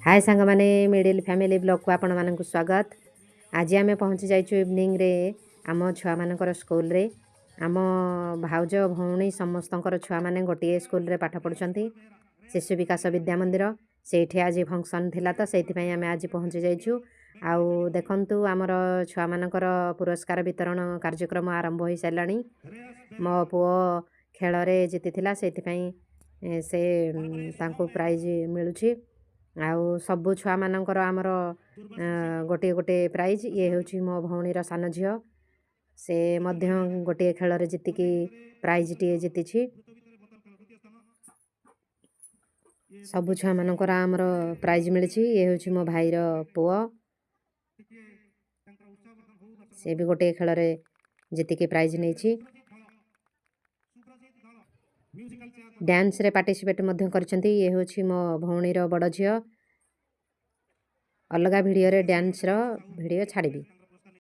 ହାଏ ସାଙ୍ଗମାନେ, middle family ବ୍ଲଗ୍କୁ ଆପଣମାନଙ୍କୁ ସ୍ୱାଗତ। ଆଜି ଆମେ ପହଞ୍ଚି ଯାଇଛୁ ଇଭିନିଂରେ ଆମ ଛୁଆମାନଙ୍କର ସ୍କୁଲରେ। ଆମ ଭାଉଜ, ଭଉଣୀ ସମସ୍ତଙ୍କର ଛୁଆମାନେ ଗୋଟିଏ ସ୍କୁଲରେ ପାଠ ପଢ଼ୁଛନ୍ତି, ଶିଶୁ ବିକାଶ ବିଦ୍ୟା ମନ୍ଦିର। ସେଇଠି ଆଜି ଫଙ୍କସନ୍ ଥିଲା, ତ ସେଇଥିପାଇଁ ଆମେ ଆଜି ପହଞ୍ଚି ଯାଇଛୁ। ଆଉ ଦେଖନ୍ତୁ, ଆମର ଛୁଆମାନଙ୍କର ପୁରସ୍କାର ବିତରଣ କାର୍ଯ୍ୟକ୍ରମ ଆରମ୍ଭ ହୋଇସାରିଲାଣି। ମୋ ପୁଅ ଖେଳରେ ଜିତିଥିଲା, ସେଇଥିପାଇଁ ସେ ତାଙ୍କୁ ପ୍ରାଇଜ୍ ମିଳୁଛି। ଆଉ ସବୁ ଛୁଆମାନଙ୍କର ଆମର ଗୋଟିଏ ଗୋଟିଏ ପ୍ରାଇଜ୍। ଇଏ ହେଉଛି ମୋ ଭଉଣୀର ସାନ ଝିଅ, ସେ ମଧ୍ୟ ଗୋଟିଏ ଖେଳରେ ଜିତିକି ପ୍ରାଇଜ୍ଟିଏ ଜିତିଛି। ସବୁ ଛୁଆମାନଙ୍କର ଆମର ପ୍ରାଇଜ୍ ମିଳିଛି। ଇଏ ହେଉଛି ମୋ ଭାଇର ପୁଅ, ସେ ବି ଗୋଟିଏ ଖେଳରେ ଜିତିକି ପ୍ରାଇଜ୍ ନେଇଛି। ଡ୍ୟାନ୍ସରେ ପାର୍ଟିସିପେଟ୍ ମଧ୍ୟ କରିଛନ୍ତି। ଇଏ ହେଉଛି ମୋ ଭଉଣୀର ବଡ଼ ଝିଅ। ଅଲଗା ଭିଡ଼ିଓରେ ଡ୍ୟାନ୍ସର ଭିଡ଼ିଓ ଛାଡ଼ିବି।